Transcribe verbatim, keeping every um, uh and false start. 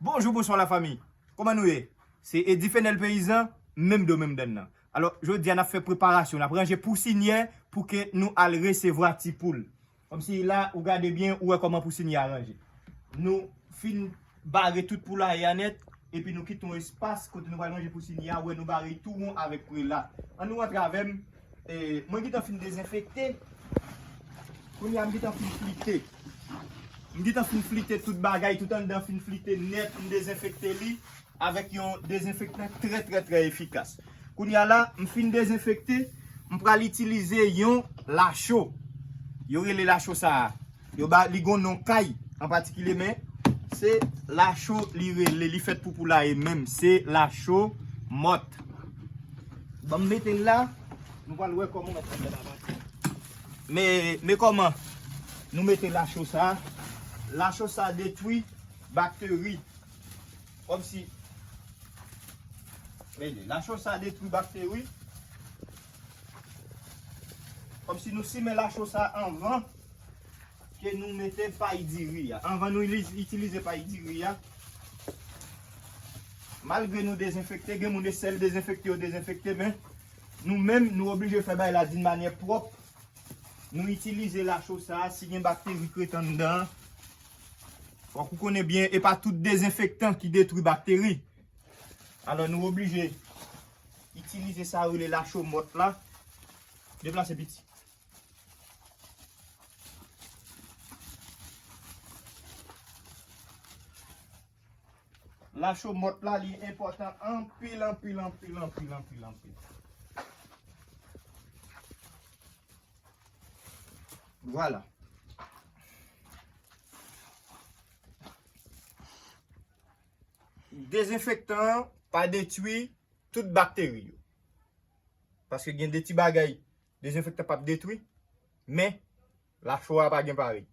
Bonjou, bonswa lafanmi. Kòman nou ye? Se Eddy Fenel Peyizan, menm do menm dèn nan. Alò, jodi a n ap fè preparasyon, n ap ranje pousinyè pou ke nou al resevwa ti poul. Kòmsi la, ou gade byen, ou wè kòman pousinyè a ranje. Nou fin bare tout poulaye a nèt, epi nou kite yon espas kote nou pral ranje pousinyè a, ou wè nou bare tou won avèk prela. Ann nou rantre avè m. E, mwen gentan fin dezenfekte. Kounye a m gentan fin flite. M gentan fin flite tout bagay, tout anndan fin flite nèt, m dezenfekte li avèk yon dezenfektan trè, trè, trè efikas. Kounye a la, m fin dezenfekte, m pral itilize yon lacho. Yo rele lacho sa a. Yo ba li gon non kay an patikilye, men se lacho li rele, li fèt pou poulaye menm. Se lacho mòt. Ban m mete l la, nou pral wè kòman mèt la pati. Men, men kòman nou mete lacho sa. Lacho sa detwi bakteri. Kòmsi, men lacho sa detwi bakteri. Kòmsi nou simen lacho sa anvan ke nou mete pay diri a. Anvan nou li- itilize pay diri a, malgre nou dezenfekte, gen moun e sèl dezenfekte yo dezenfekte, men nou menm, nou oblije fè bagay la d'une manière propre. Nou itilize lacho sa a, si gen bakteri k ret anndan an, fòk ou konnen byen, e pa tout dezenfektan ki detwi bakteri. Alò, nou oblije itilize sa yo rele lacho mòt la. Deplase piti. Lacho mòt la, li enpòtan anpil, anpil, anpil, anpil, anpil, anpil. Vwala. Dezenfektan an pa detwi tout bakteri yo. Paske gen de ti bagay dezenfektan p ap detwi, men lacho a pa gen parèy.